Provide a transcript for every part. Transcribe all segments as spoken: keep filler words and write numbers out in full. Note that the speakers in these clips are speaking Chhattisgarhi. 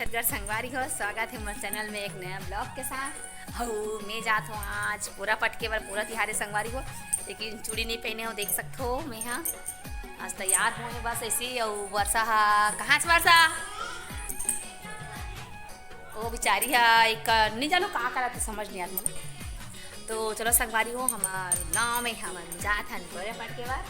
छत्तीसगढ़ संगवारी हो, स्वागत हे मोर चैनल में एक नया ब्लॉग के साथ। अउ मैं जात हूँ आज पोरा पटके बर, पोरा तिहार हे संगवारी हो, लेकिन चूड़ी नहीं पहने हो, देख सकत हो मैं हा। आज तैयार हों बस ऐसे ही। अउ वर्षा हा, कहाँ से वर्षा? वो बेचारी हा एक नहीं जानो का करत हे, समझ नहीं आत मोला। तो चलो संगवारी हो, हमर गाँव में हमन जात हन पोरा पटके बर।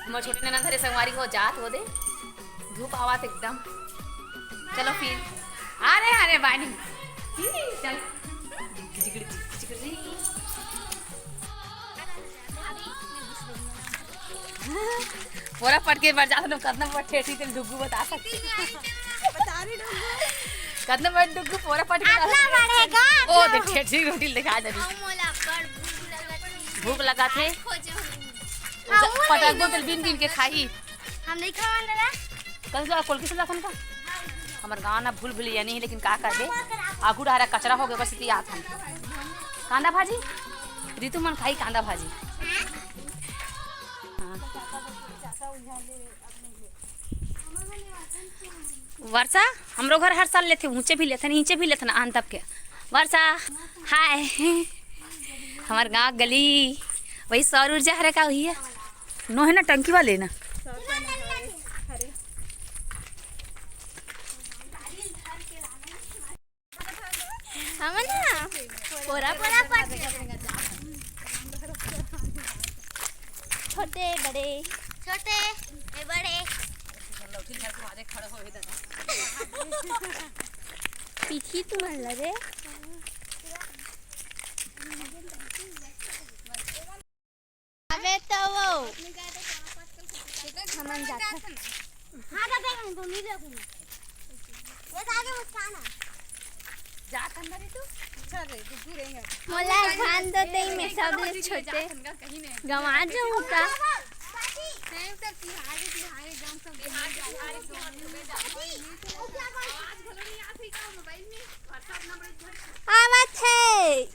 हमर छोटे ननद हरे संगवारी हो जात हो दे, धूप आवत एकदम। चलो फिर, अरे, अरे, बानी, चल। पोरा पटके बर जात हन, कतना बड़ ठेठी तेल डुग्गू बता सकते। कतना बड़ डुग्गू पोरा पटके बर। अतना बड़े गा। ओ, देख, ठेठी रोटी दिखा दे। भूख लगा थे। हाँ, वो पटक दो, तेल बीन बीन के खाही। हम नहीं खावन दादा। कल जो कोलकी से जाथन का? हमर गाँव ना भूल भुलैया नहीं हे, लेकिन का करबे, आगू डहरा कचरा हो गया, बस इति आथन। कांदा भाजी, रितु मन खाई कांदा भाजी। हाँ। वर्षा, हमरो घर हर साल लेथे, ऊंचे भी लेथन, नीचे भी लेथन, आन तब के। वर्षा, हाय। हमर गाँव गली, वही सौर ऊर्जा हरे का, वही हे। नो हे ना, टंकी वाले ना। हमन ना पोरा पोरा पाट। छोटे बड़े। छोटे ए बड़े। पीठी तुमन ला रे। अबे तो वो। हमन जाथन। हाँ, दादा, हम तो नहीं देखूंगा। ये तो आगे मुस्कान है। जा अंदर ही तू। अच्छा रे, दूर रहेंगे। मोला भान दो दे, मैं सब ले छोटे। गंवा जाऊं का? आवत हे।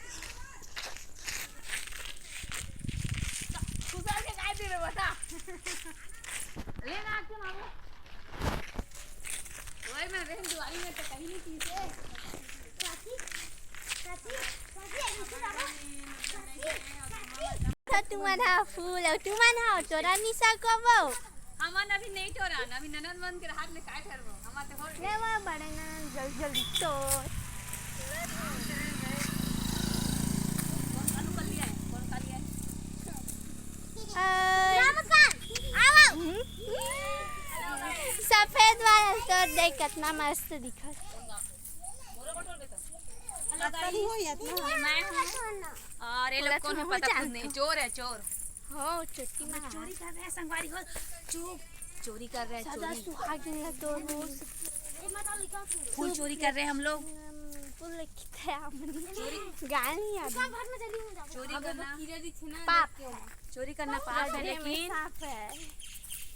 तो तुमन हा फूल अउ तुमन हा टोरा निसा कबो। हमन अभी नहीं टोरा, अभी ननद मन के हाथ में काय ठरबो। हमन तो हो ले वो बड़े ननद जल्दी जल्दी टोर। कौन कालू कर लिया है? कौन काली है? अ, सफेद वाला तो देख कितना मस्त दिखत। ये मैं हूँ और ये लोग कौन है पता कुछ नहीं। चोर है, चोर। हो, चोरी कर रहे हैं संगवारी हो। चुप, चोरी कर रहे हैं, चोरी। सुहागिन ला तो रोज फूल चोरी कर रहे हैं हम लोग। फूल किथे हमन चोरी। गाय नहीं आती। चोरी करना पाप। चोरी करना पाप है, लेकिन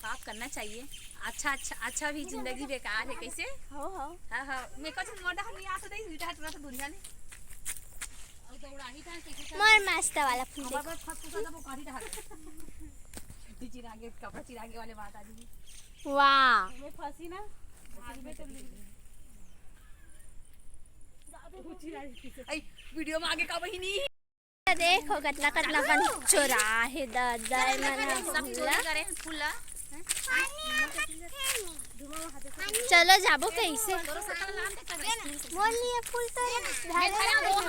पाप करना चाहिए। अच्छा, अच्छा, अच्छा भी जिंदगी बेकार है। कैसे? हो, हो। हाँ, हाँ। मैं कुछ मोटा हम यहाँ से नहीं, उल्टा हटना तो दुनिया ने। मोर मस्त वाला फूल देखो। चिरागे, कपड़ा चिरागे वाले बात आ गई। वाह। मैं फंसी ना। वीडियो में आगे का बहिनी। देखो कतला कतला कन चोरा हे दादा, ए मन सब चोरी करे हैं फूला। चलो जाबो कैसे? मोर लिए फूल तो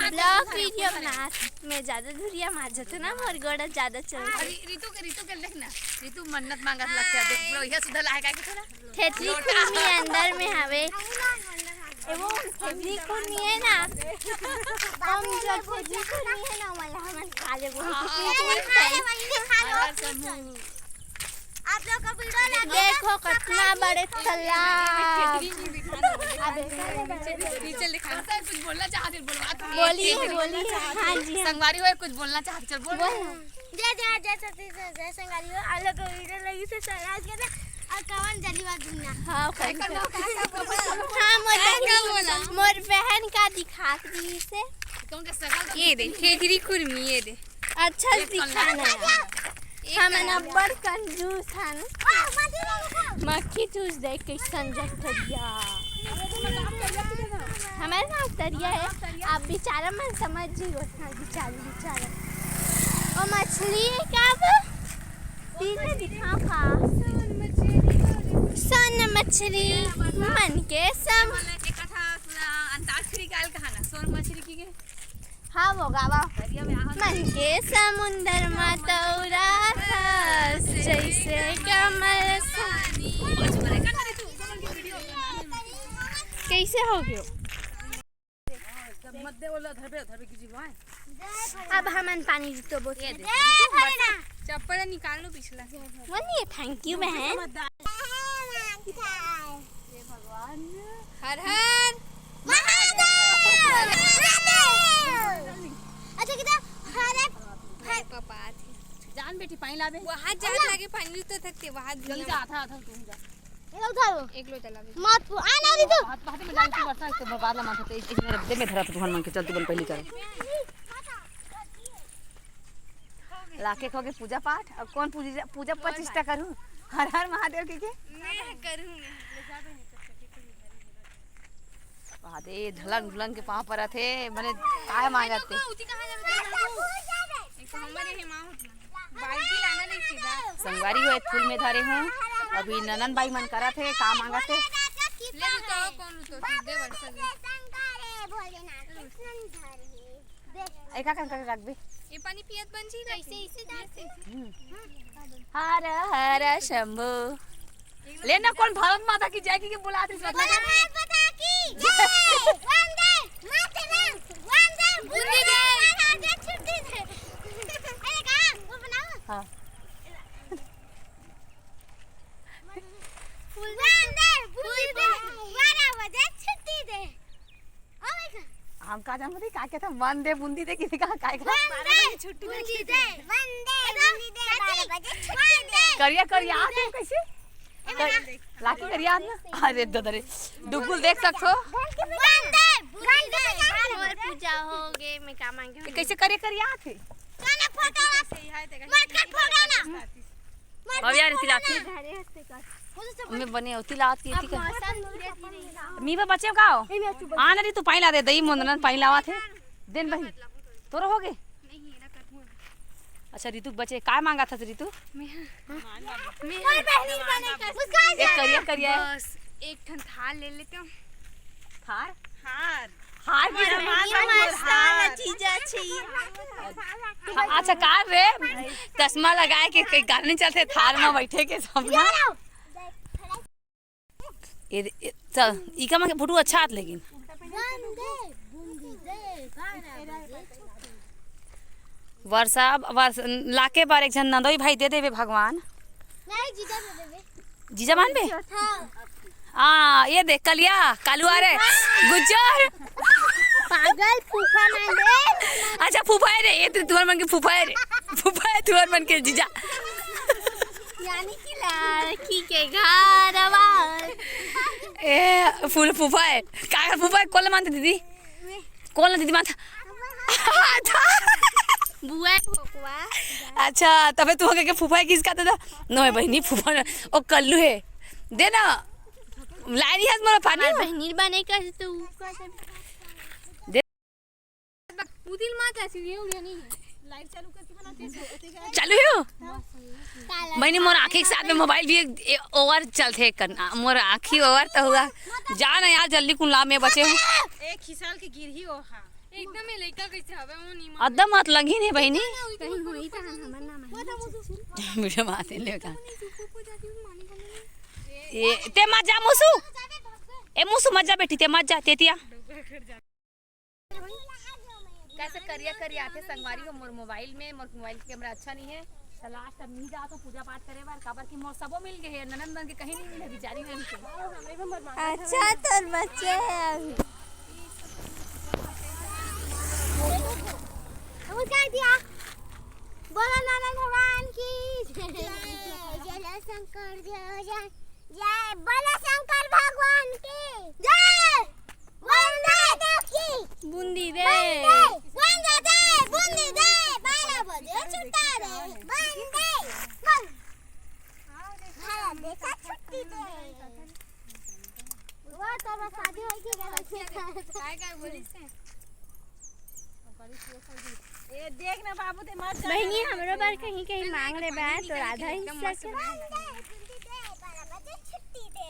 ब्लॉग वीडियो बना। मैं ज्यादा धुरिया मार जतो ना, मोर गोड़ा ज्यादा चल। रितु के, रितु के देख ना, रितु मन्नत मांगत लगता है। देख ब्रो, यह सुधा लाए का कि थोड़ा ठेठरी खुरमी अंदर में हवे। ए वो ठेठरी खुरमी है ना, हम जो ठेठरी खुरमी है ना, वाला हमन खा लेबो। आप लोग का वीडियो लगे देखो कितना बड़े तालाब। अबे नीचे लिखा है। कुछ बोलना चाहते, बोलवा तो। बोलिए, बोलिए। हाँ जी, हाँ। संगवारी हो, कुछ बोलना चाहते, चल बोल। बोल ना। जय जय जय छत्तीसगढ़, जय संगवारी हो। आप लोग को वीडियो लगी तो सब्सक्राइब कर दे और कमेंट जल्दी मत भूलना। हाँ, कमेंट। हाँ, मोर बहन, मोर बहन का दिखा दी से। ये दे, ठेठरी खुरमी, ये दे। अच्छा दिखाना है। हमन अब्बड़ कंजूस हन। मक्खी चूस दे कइसन जग तरिया। हमर गाँव तरिया हे। आप बिचारा मन समझ जी, ओतना बिचारी बिचारा। ओ मछली हे का वो? तीन दिखा खा। सोन मछली, मन के सम- अंताक्षरी काल कहा ना, सोन मछली की के? हाँ, वो गावा। मन के समुंदर मा तौरा थस, जैसे कमल सा-, कैसे हो गयो? मत दे, बोला, धरबे, धरबे की जी, वाह। अब हमन पानी जीतो बोतल। ये दे। चप्पल निकाल लो पिछला। वो नहीं है, thank you बहन। हे भगवान। हर हर महादेव। अच्छा, कितना हर हर। पापा आथे। जान बेटी, पानी लाबे। वहाँ जात लागे पानी तो थकते, वहाँ जल्दी जा, आधा, आधा तुम जा। एक लोटा लाबे। मत पु-, आ ना दी तू। बात, बात में डाल तू बरसा, तो बाद ला माथा पे, एक, एक मेरे दे में धरा तो तुहन मन के, चल तू बन पहली कर। लाके खो के पूजा पाठ, अब कौन पूजा, पूजा पचिष्ठा करूँ? हर हर महादेव के, के? मैं करूँ, मैं। बादे ढलंग ढुलंग के पाँव परत हे, मने काय मांगत हे? उती कहाँ जाबे? एक तो हमर ये माँ उठना। बाल्टी लाना नहीं सीधा। संगवारी हो, फूल में धरे हूँ। अभी ननन बाई मन करत हे, का मांगत हे? ले भी तो कौन तो सीधे वर्षा दे। एका कंकर रखबे। ये पानी पियत बन जी, कैसे इसे जाते? हम्म। हर हर शंभू। ले ना, कौन भारत माता की जय की, की बुला रही है? भारत माता की जय। वंदे मातरम। वंदे, वंदे मातरम। छुट्टी दे। अरे का वो बनाओ। हाँ। वंदे, वंदे, बारह बजे छुट्टी दे। Oh my God. हम का जानबो दे, का कहत हे? वंदे बूंदी दे, किसी का, काय का? वंदे बूंदी दे, वंदे बूंदी दे, बारह बजे छुट्टी दे। करिया, करिया, आ, तू कैसे? ए, कर-, लाकी करिया ना। अरे ददा रे, डुगुल देख सकथो। वंदे बूंदी दे, बारह बजे। पूजा हो गे, मैं का मांगे? ये कैसे करिया, करिया आथे? काना फोटो ना। मत कर फोटो ना। अब यार, इतनी लाती। मैं बने होती लात की, ठीक है। मीबा बचे का हो? आ ना री, तू पानी ला दे, दही मोंदना पानी लावा थे। देन बहिन, तोरो हो गे? अच्छा, रितु बचे, का मांगा था रितु? एक करिया, करिया है। बस, एक ठन थार ले लेते हो। थार? हार। हार की हमारा जरूरत माँ नहीं है। का मस्त हार। चीज अच्छी। हाँ, अच्छा, कार रे, चश्मा लगाए के, के गाने चलते, थार में बैठे के सामने। ये, ये, चल, इका में फोटो अच्छा आत लेकिन। वर्षा, वर्ष, लाके बार एक झन नंदोई भाई दे देबे भगवान। नहीं, जीजा दे देबे। जीजा मानबे? हाँ। हाँ, ये देख, कलिया, कालुआ रे, गुज्जर। पागल, फूफा मानबे। अच्छा, फूफा है रे, ये तो तुहर मन के फूफा है रे। फूफा है तुहर मन के जीजा। यानी कि लड़की के घर आवाज। ए, फूल फूफा है। का फूफा है? कौन मानते दीदी? कौन दीदी माथा? बुआ भोकवा। अच्छा, तबे तू होके के फूफा किस का तो? नो है बहिनी, फूफा ना। ओ कल्लू है। दे ना। लाइन ही हस मोर पानी हमार हो। बहिनी बने कर तू। दे। उदिल माता सी ये उड़िया नहीं है। लाइट चालू करके बनाते हैं। चालू है हो? बहिनी, मोर आँखी के साथ में मोबाइल भी एक, ए, ओवर चलथे करना। मोर आँखी ओवर तो हुआ। जा ना यार, जल्दी कुन ला में बचे हूँ। एक खिसाल के गिर ही ओ, हाँ। एकदम ये लइका कैसे हवे, वो नहीं माने। अद्दम मत लंघी नहीं बहिनी। कहीं होई त हमर नाम है। वीडियो माते ले का। ए, ते मत जा मुसु। ए मुसु, मत जा बेटी, ते मत जा, तेतिया। कैसे करिया करिया आथे संगवारी हो मोर मोबाइल में, मोर मोबाइल के कैमरा अच्छा नहीं है। तो लास्ट अब नहीं जात हूँ पूजा पाठ करे बर, काबर कि मोर सबो मिल गए हैं, ननद मन के कहीं नहीं मिले बेचारी मन के। अच्छा, तोर बच्चे हैं अभी। हम क्या दिया? बोलो ननद भगवान की जय। जय शंकर जय जय। जय बोलो शंकर भगवान की जय। वंदे देव की। बूंदी दे। वंदे, वंदे दे, बूंदी दे, बारह बजे छुट्टा दे। वंदे। वो तो बस शादी होई के गलत है। काय काय बोली से? ए, देख ना बाबू, ते मत कर। बहिनी, हमरो बर कहीं कहीं मांग ले बा, तो आधा हिस्सा के। छुट्टी दे।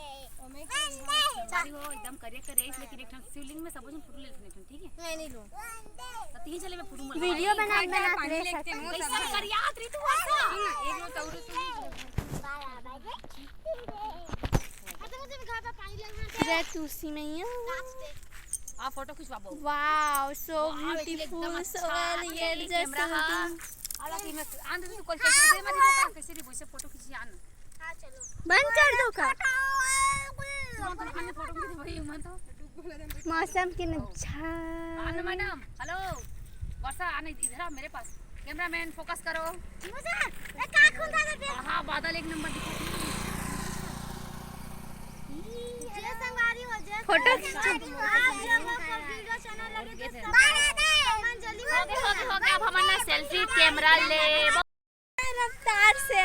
सारी हो एकदम करिया करिया, लेकिन एक ठन शिवलिंग में सब झन फोटो ले लेथन, ठीक है? मैं नहीं लूं। तो तीन चले में फोटो मन। वीडियो बना, बना के ले सकते हैं। कैसा करिया रे तू ऐसा? एक लोग तौरू से। जय तुलसी मैया। आ photo खिंचवाबो। Wow, so beautiful, so elegant, just looking। आला की मैं आंदर तू कॉल कैसे दे, मैं कैसे नहीं वैसे फोटो खींची आन। बंद कर दो का? मौसम के नच्छा। आन मैडम, हेलो। वर्षा, आने इधर आ मेरे पास। कैमरामैन, फोकस करो। मुझे, मैं का खून था फिर? हाँ, बादल एक नंबर दिखा। जय संगवारी हो, जय फोटो संगवारी हो। आप लोगों को वीडियो अच्छा लगे तो सब कमेंट जल्दी हो गया, हो गया, हो गया। अब हमन ना सेल्फी कैमरा ले। रफ्तार से आ।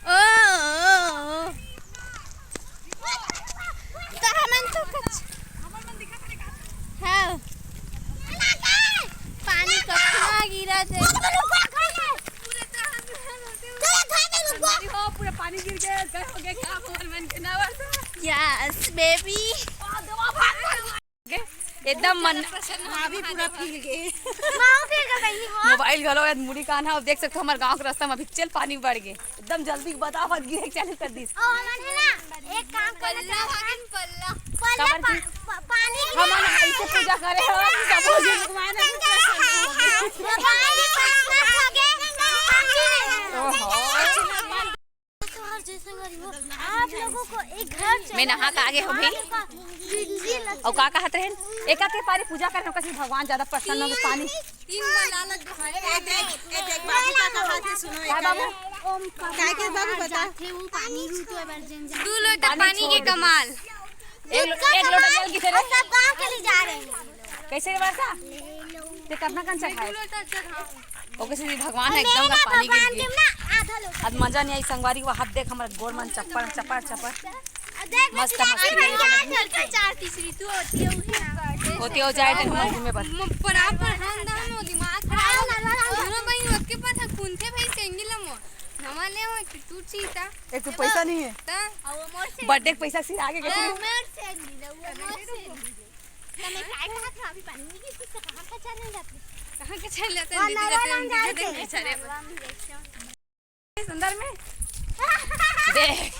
ओ, ओ, ओ। तो हमन तो कुछ, हाँ। पानी कतना गिरा दे। पूरा पानी गिर गया, गए हो गए काम, हमन के ना बस। Yes, baby। एकदम मन। माँ भी पूरा फील गए। माँ फील गए बहिनी, हाँ। मोबाइल घलो याद मुड़ी कान है, और देख सकते हो हमारे गांव के रास्ता में अभी चल पानी बढ़ गए, एकदम जल्दी बताओ, गिरे चालू कर दी। ओ, हमन है ना, एक काम कर पल्ला लेते हैं। भागन पल्ला। पल्ला काबर पा-, की? पा-, पानी हम ना ऐसे पूजा करे हो, सब हो जाए। भगवान अभी प्रसन्न हो गए। भगवान भी प्रसन्न हो गए। ओहो। आप लोगों को एक घर मैं नहा के आगे हो भाई। और का कहत रहन? एका के पारी पूजा करन, ओकर से भगवान ज्यादा प्रसन्न हो के पानी। तीन बार लालच दिखाए। ए देख, ए देख, बाबू का कहा थे, सुनो, का एक बाबू? ओम का के बाबू बता। जाथे वो पानी रू तो एबर जन जा। दो लोटा पानी के कमाल। एक लो-, एक लोटा जल की तेरे। सब गांव के लिए जा रहे हैं। कैसे रे वर्षा? ते कतना कन चखाए? ओके से भी भगवान है, एकदम का पानी गिर गया। ना आधा लोटा। अब मजा नहीं आई संगवारी, वो हाथ देख, हमारा गोर मन चप्पड़, चप्पड़, चप्पड़। देख, मस्त मस्ती करे। चार तीसरी तू होती है, उही ना। होती हो जाए तो मंदिर में बस। म-, बराबर हम दाम हो, दिमाग खराब हो। दोनों बहिन ओतके पर था, खून थे भाई, सेंगी लमो। नवा ले हो कि तू चीता। एक तो पैसा नहीं है। ता? बर्थडे के पैसा सिर आगे के। मोर सेंगी ले, वो मोर सेंगी ले। तो मैं काय कहत हूँ, अभी पानी नहीं गिरती, तो कहाँ का चैनल जाते? कहाँ का चैनल जाते? दीदी जाते, दीदी जाते, बेचारे। सुंदर में। देख,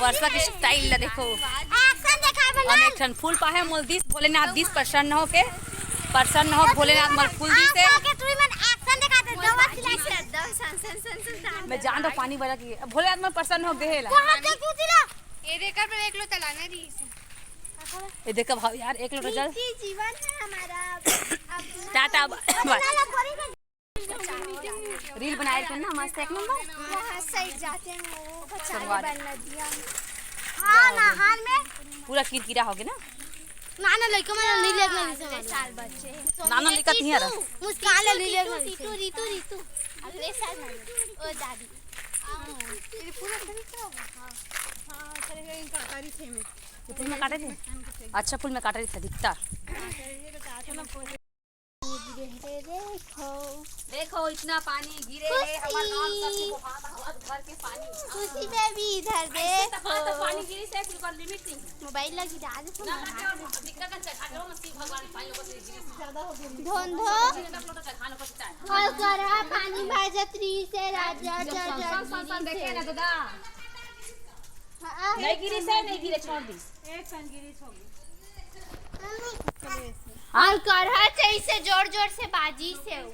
वर्षा की स्टाइल ला देखो। एक्शन दिखाए बना। हम एक ठन फूल पाहे, मोल दिस, भोलेनाथ दिस प्रसन्न होके, प्रसन्न हो भोलेनाथ मोल फूल दिस है। ओके, तू ही मन एक्शन दिखा दे, दवा खिला दे। मैं जान दो पानी भरा की, भोलेनाथ मोल प्रसन्न हो गए ला। कहाँ से तू दिला? ये देख, अब एक लोटा लाना रही इसे। ये देखो भाव यार, एक लोटा जल। इसी जीवन है हमारा। अब टाटा, बाय। रील बनाए थे ना मस्त एक नंबर। वहाँ साइड जाते हैं, वो बचाने संगवारी। बनना दिया। हाँ, नहान में। पूरा किरकिरा हो गया ना। नाना लइका मन नहीं लेत नहीं समझ। साल बच्चे। नाना लइका तिहार। मुस्कान ले ले रीतू, रीतू, रीतू। अगले साल में। ओ दादी। ये फूल में काटे थे। अच्छा फूल में काटे थे दिखता। देखो, देखो, इतना पानी गिरे है, हमारे गांव सबके बोहात हवा घर के पानी। खुशी बेबी इधर ऐसे देखो। तो पानी गिरी से फिर कर लिमिट नहीं। मोबाइल लगी डाल दे ना, ना, ना, दिक्कत है, चढ़ा करो ना, शिव भगवान पानी ऊपर से गिरी से। धोन धो। ना, ना, ना, चढ़ा लो, बस टाइम। और करहा पानी भर जतरी से राजा जब चल सन, सन, सन, सन, देखे ना, दादा। हाँ। नहीं गिरी से, नहीं गिरे, छोड़ दी। एक संग गिरी, छोड़ दी। और करहा चाहिए से जोर जोर से बाजी से हो।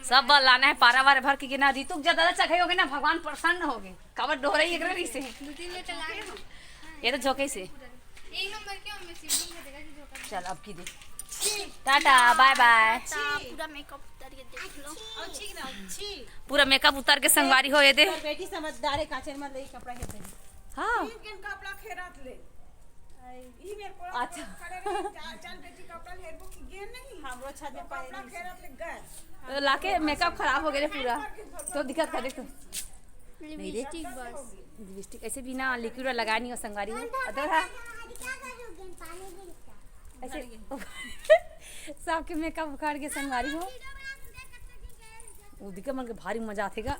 सब बल लाना है, पारा वारे भर के गिना दी। तू ज्यादा चखाई होगे ना, भगवान प्रसन्न होगे। काबर डोहरई एकरे रही से। दो तीन लोटा लागे। ये तो झोंके से। एक नंबर के हमने शिवलिंग में देखा कि झोंका। चल, अब की दे। टाटा, बाय बाय। पूरा मेकअप उतार के देख लो। पूरा मेकअप उतार के संगवारी हो ये दे। तोर बेटी समझदार है, काचर मत ले कपड़ा घेर दे। हाँ। तीन दिन कपड़ा फेरत ले। ई मेरे को अच्छा। खड़े रहे, जा-, चल बेटी कपड़ा घेरबो कि गेन हमरो छत में पानी नहीं। तो लाके मेकअप खराब हो गया रे पूरा। तो दिक्कत कर दे तू। लिपस्टिक बस। लिपस्टिक ऐसे बिना लिक्विड वाला लगाए नहीं हो संगवारी हो। अदर है ऐसे सबके मेकअप उखाड़ के संगवारी हो। वो दिक्कत मन के भारी मजा आथे गा।